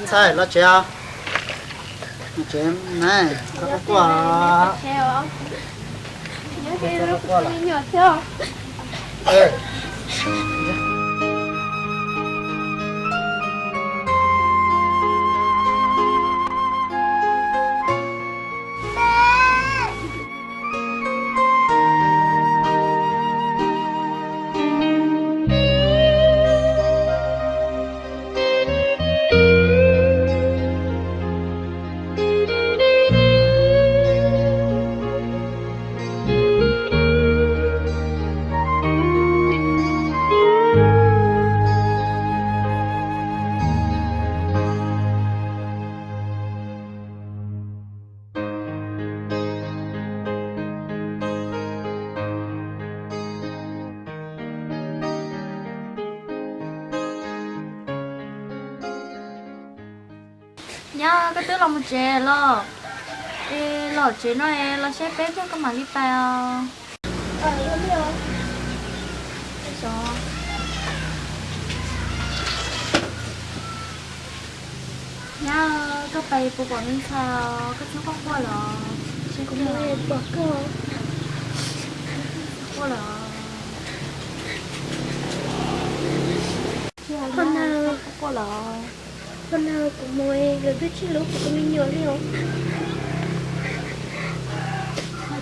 Ntxhais los tsev os. Tsev na, koj quaj. Nyab, koj twb los mus tsev los? Es los tsev no es los saib peb thiab koj mam li pais os. Nyab, koj pais puas pom me ntxhais os? Koj txhob quaj quaj los. Kuv mus pom koj. Quaj los. Qhov no, qhov no kuv mus lawv twb tsis hlub kuv tus me nyuam li os.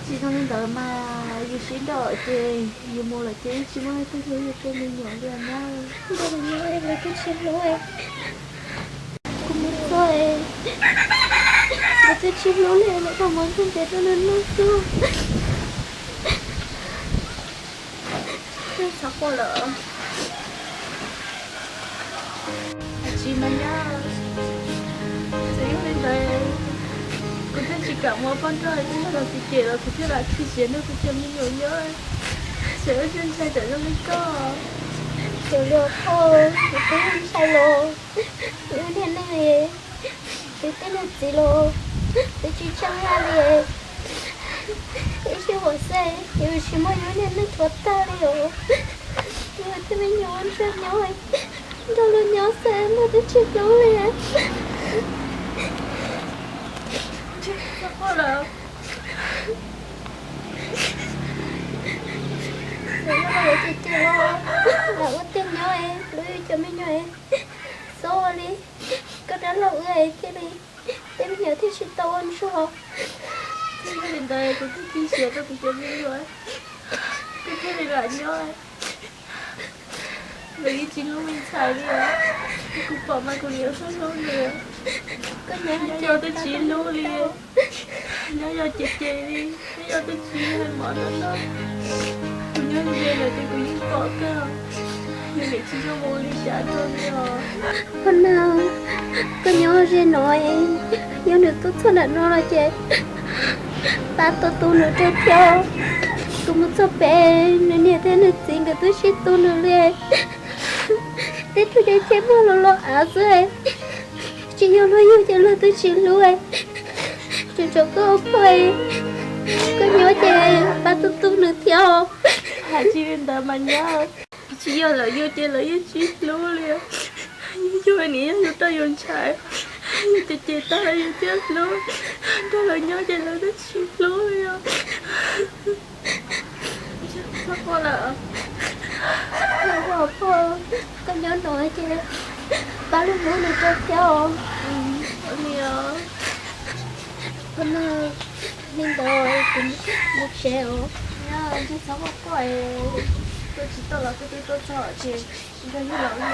Tsis zoo li ntawd mas, yus sib nrauj ces yus mus lawm ces yeej tsis muaj leej twg hlub yus tus me nyuam li os nyab. Ntawd mas nyab, lawv twb tsis hlub, kuv mus txog lawv twb tsis hlub li, lawv tau muab ntxuag ntev rau nws noj xwb. Txhob quaj lawm. Tsis mas nyab, txawm yog li ntawd kuv thiaj tsis kam mus ua poj nrauj, tsis yog los tsis cem los kuv thiaj lam khi siab nrog kuv cov me nyuam nyob. Xyov ua cas ntshai tsam zoo li koj. Xyov li os, kuv twb ntshai los, kuv yog niag neeg es tej niag txiv los twb tsis tshee haj li. Ib sij huam xwb ces tsis muaj yus niag neeg thuav tag li os. Yus thiaj me nyuam ua ntsuag nyob, nrog luag nyob xwb luag twb tsis hlub li. Ces ces los lam ua tiag nyob, hlub yus cov me nyuam, txhob ua li koj dab laug wb thiaj li, tej me nyuam thiaj tsis tau ua ntsuag. Txij li ntawd kuv thiaj khi siab rau kuv cov me nyuam, kuv thiaj li lam nyob. Lawv yeej tsis hlub me ntxhais li os. Kuv pom mas kuv niam txhob hlub nws. Nyob yog twb tsis hlub li, nyob yog cem cem li, nyob yog twb tsis hais mov rau noj. Kuv nyob ze lawm ces kuv yeej pom kawg, yus niam tsis zoo mus li cas rau li os. Poj Nag, koj nyob ze no, yog nws tuaj txog nram no los ces pab tuaj tu nws rau thiab. Kuv mus txog pem nws niam thiab nws txiv nkawd twb sib tu nws li. Tej tug dej ceb muag los los av xwb, tsis yog luag yug ces luag twb tsis hlub. Tseem tshuav koj ua poj, koj nyob ces pab tu tu nws thiab os. Hais tsis li ntawd mas nyab, tsis yog lawv yug ces lawv yeej tsis hlub li. Yus yug niam yog yus tau yus ntshai, yus ces ces tag lawv yus thiaj hlub. Nrog lawv nyob ces lawv twb tsis hlub li os. Txhob quaj lawm. Txhob quaj poj, koj nyob no ces pab lub hlub nws rau thiab os. Ua li os. Poj Nag, li ntawd kuv mus tsev os. Txhob quaj quaj, tuaj tsis tuaj los kuv twb tuaj txog ces nrog yus los nyob,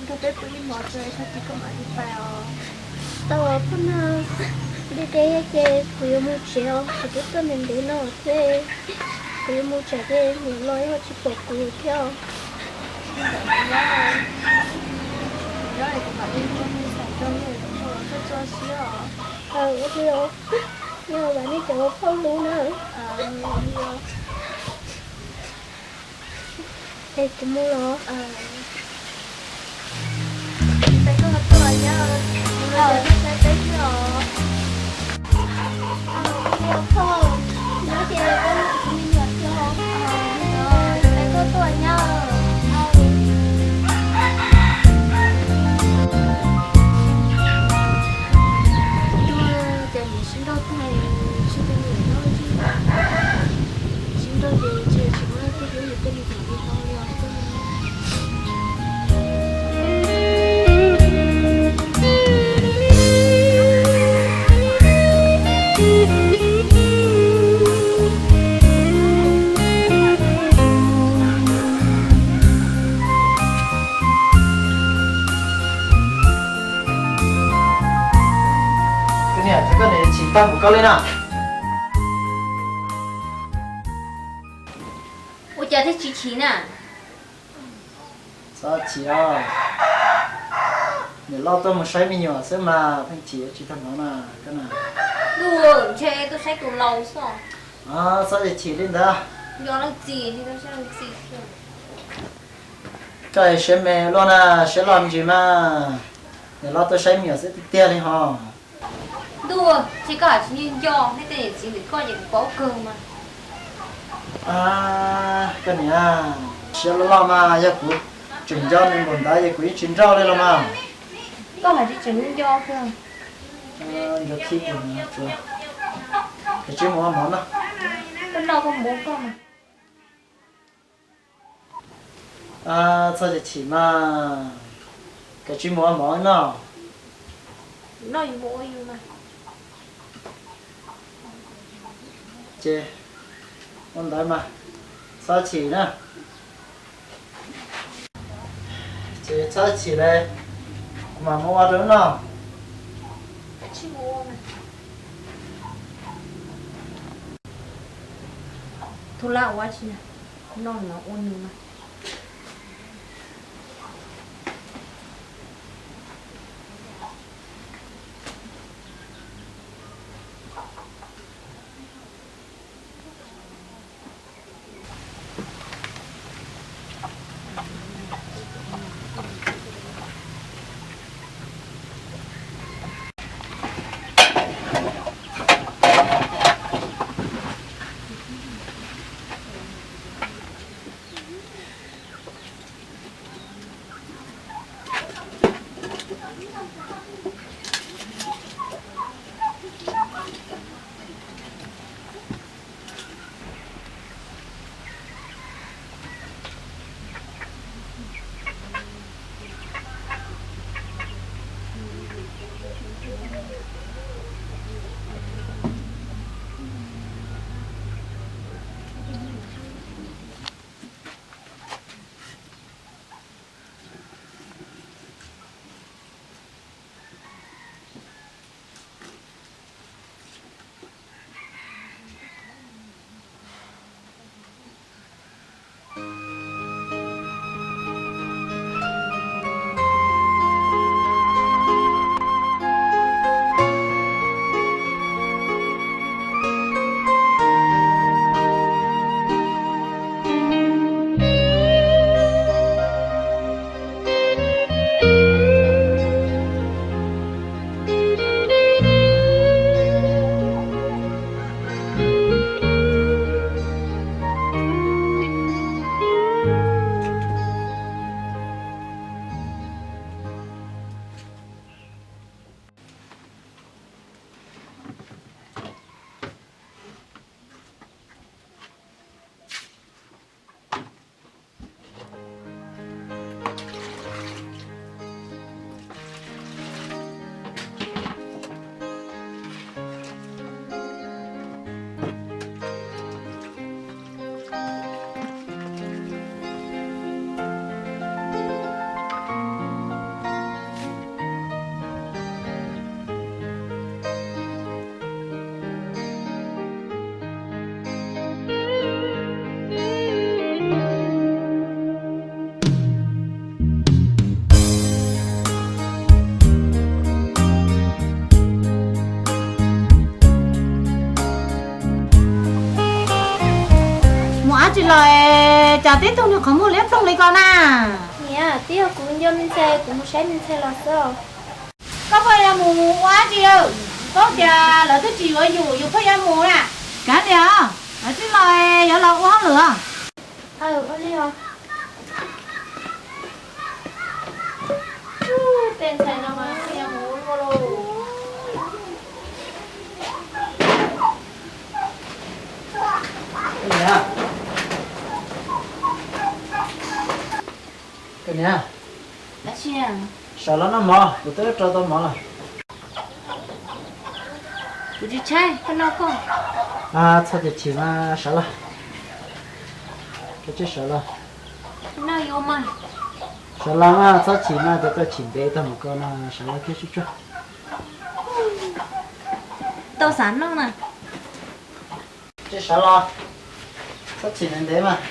nrog peb pw ib hmos tso tag kis koj mam li pais os. Tau os Poj Nag, deb deb ces kuv yuav mus tsev os, kuv twb tuaj ntev ntev no thiab. Kuv yuav mus tsam ces niam los ho tsis pom kuv thiab os. Ua li os, yog vam nej cov ua poj hlub na. Es kuv mus los. Peb koj tuaj nyab, saib peb thiab os. Ua li os poj, nyob ces peb mus kuv me nyuam thiab os. Peb koj tuaj nyab. Pab mus koj li na. Ua cas thiaj tsis chim na? Txhob chim os. Niam loj tuaj mus saib me nyuam xwb mas pheej chim tsis tau hnov na koj na. Ntshe tuaj saib tus laus xwb. Txhob chim li ntawd. Nco leej txiv, ntshe tuaj saib leej txiv. Koj siab me luaj na, siab loj me ntsis mas. Niam loj tuaj saib me nyuam xwb tiag tiag li hos. Ntuj, ces koj hais tsis nco nco thiab tej niam txiv ntawm koj ces kuv paub kawg mas. Koj niam, siab loj loj mas yog kuv tseem nco nws npaum ntawd ces kuv yeej tsis nrauj li los mas. Koj hais tsis tseem nco xwb. Nco khib kuv, koj tsis mus ua mov noj. Koj noj koj mus ua koj mas. Txhob chim chim mas, koj tsis mus ua mov noj. Ces ua ntawd mas, txhob chim na. Ces txhob chim li, kuv mam mus ua rau noj. Tub lab ua tsi na, noj no ua nws mas. Mus dab tsi los es cas tib tug niag qhov muag liab ploog li ko na? Niam, twb yog kuv nco me ntxhais, kuv mus saib me ntxhais los xwb. Koj pheej yuav mus ua dab tsi lawm? Paub tias lawv twb tsis yuav yus, yus pheej yuav mus na. Kav liam, lawv twb los yuav los ua hauj lwm. Tej ntxhais no mas pheej yuav mus ua luaj lauj. Koj niam, sawv los noj mov, kuv twb rau tau mov lawm. Kuv tsis tshaib, koj noj koj. Txhob chim chim mas sawv los. Koj tsis sawv los. Noj yuav mas. Sawv los mas txhob chim mas, tus tuaj chim ntev tag mus ko no, sawv los thiab sib tsuag. Tau xav noj na. Tsis sawv los, txhob chim ntev ntev mas.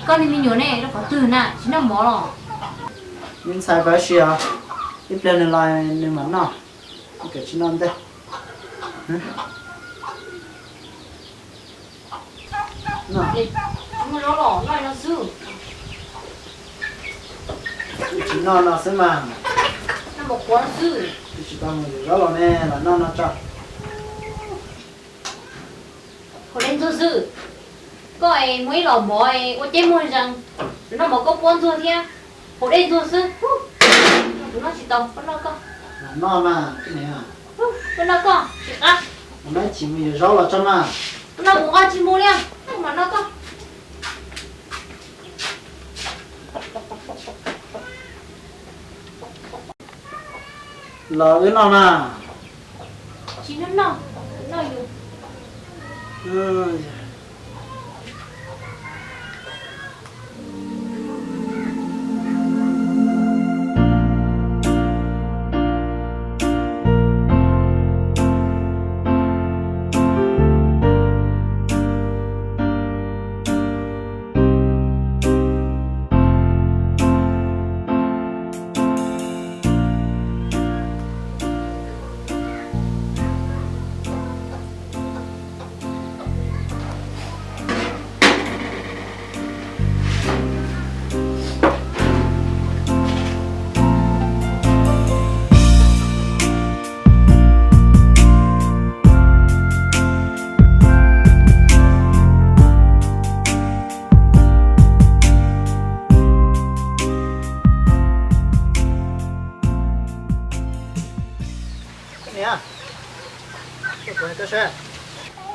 Koj li me nyuam ne, rau qhov twg na, tsis noj mov los? Me ntxhais pab si os, ib pliag nws los nws mam noj, koj tsis noj ntej. Tsis muaj zaub los noj no xwb. Tsis noj no xwb mas. Noj mov qhuav xwb. Twb tsis tau mus yuav zaub los ne, los noj no tso. Haus dej ntxuag xwb. Koj es muaj ib los mov ua ceb muag zees, noj mov koj puab ntxuag thiab. Haus dej ntxuag xwb. Kuv noj tsis tau, koj noj koj. Noj mas, koj noj koj, tsis qab. Noj tsis mus yuav zaub los tso mas. Noj kuv nqa tsis mus li, koj mas noj koj. Los wb noj na. Tsis noj noj, noj yus.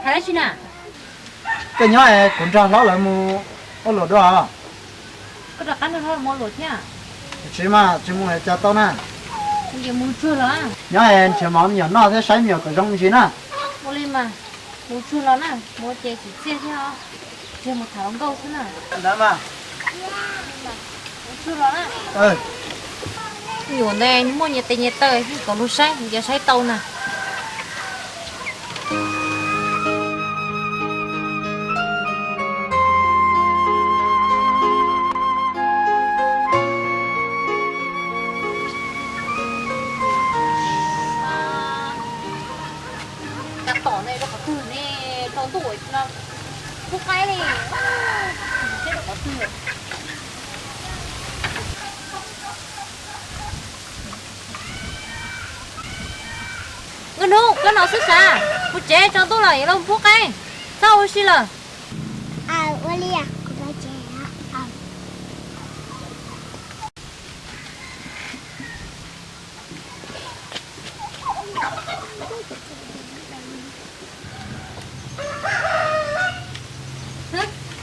Hais dab tsi na? Koj nyob es kuv nrog hlob lawv mus ua luam dua. Koj rov qab nrog hlob mus ua luam thiab? Tsis mas, tsis mus es cas tau na. Kuv yuav mus tsuag los. Nyob es nrhiav mov me nyuam noj thiab saib me nyuam kom zoo me ntsis na. Ua li mas, mus tsuag los na, mus ces tsim txiaj thiab os. Tsis mus tham hluas nkauj xwb na. Ntawd mas. Mus tsuag los na. Nyuam ntawd muaj nyias tes nyias taw, kom luag saib, nyias saib tau na. Cov tom ne rau qhov twg ne, tsaus ntuj no pub qaib li. Seb rau qhov twg. Nkauj Hnub, koj no xwb sav, kuv tsev tsaus ntuj lawm yuav los pub qaib, txhob ua si lawm.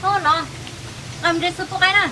Hnub no, nqa mus nres xwb pub qaib na.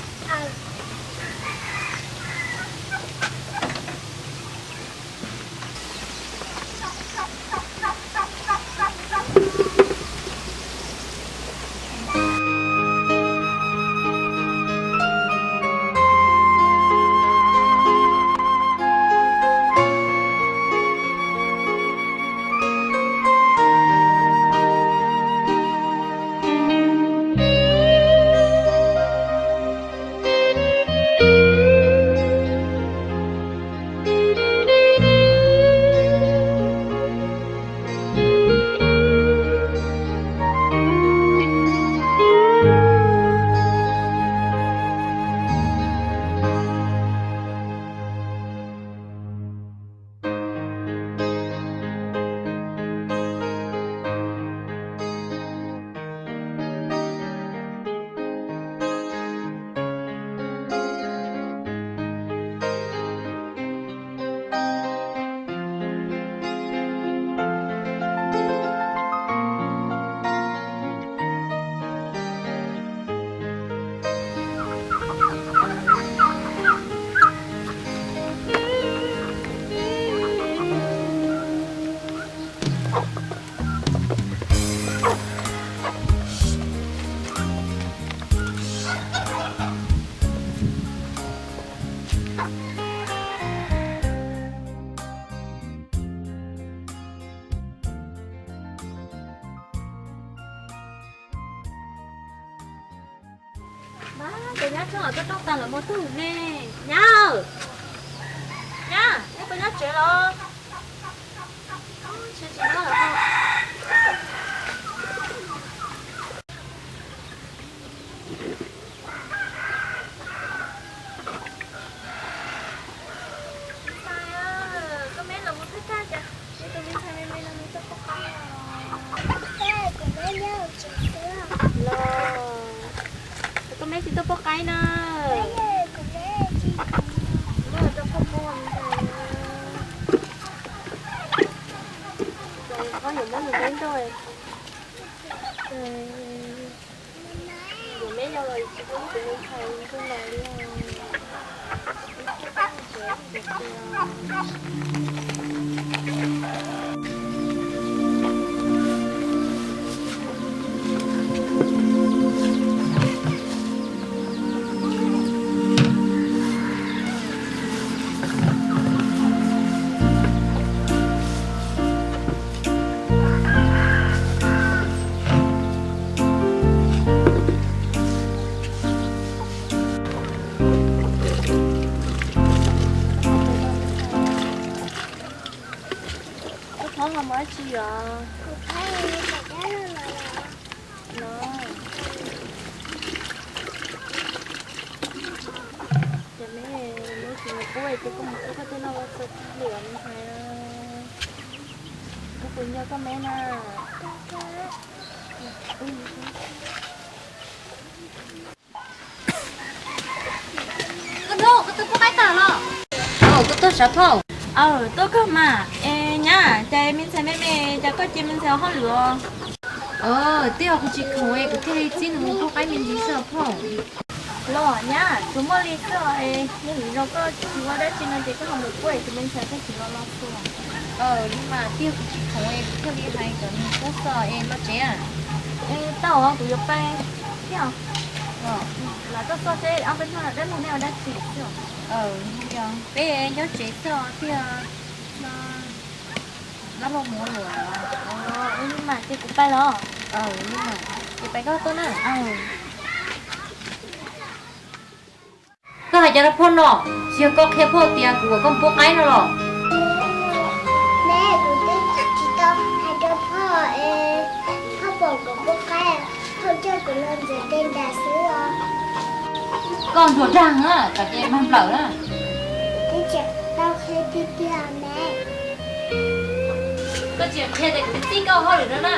Mas cov nyab tseem tuaj rooj tas lawm mus tug ne. Nyab, nyab, nej puas nyob tsev los? Tsis nyob lawm. Ntxhais, koj me los mus thawj thawj cas, tus me ntxhais me me no nws tuaj pub qaib os. Kuv me nyob hauv tsev xwb. Los, koj me tsis tuaj pub qaib na. Kuv me tsis, muab rau koj pub ntxhais. Koj yuav muab nws me nrauj. Yuav me no los tsis pub tus me ntxhais nrauj los li. Koj phob ho mus dab tsi os? No. Ces me, me tsis mus pub ces koj mus pub koj tej noj txog tag li os me ntxhais. Koj puas nco koj me na? Koj hnub, koj twb pub qaib tag los? Aw, koj tuaj sav phauj? Aw, tuaj kawg mas. Es nyab, cas me ntxhais me me, cas koj cia me ntxhais ua hauj lwm os? Aw, twb yog kuv tsis khoom es kuv thiaj li txib nws mus pub qaib me ntsis xwb os phauj. Los nyab, tsuas muaj li xwb os, es yog vim zoo koj tsis ua dab tsi no ces koj ho mus pub es tus me ntxhais thiaj tsis los los xwb. Aw, li mas twb yog kuv tsis khoom es kuv thiaj li hais kom nws pub xwb es los tsev. Tau, kuv yuav pais thiab. Los koj xwb seb ob peb hnub no dab laug nej ua dab tsi xwb? Peb nyob tsev xwb os, twb yog dab laug mus ua luam. Ua li mas ces kuv pais los. Ces pais koj tuaj na. Koj hais cov rau phauj no, tsis yog koj qhia phauj tias kuv kom koj pub qaib no los? Me, kuv twb tsis tau hais rau phauj es phauj pom kuv pub qaib, phauj coj kuv los ntxias tes nram xwb os. Koj ntsuag dag na, kom ces mag nplawm na. Twb tsis tau qhia tiag tiag me. Koj tsis qhia ces kuv txib koj hauj lwm no na.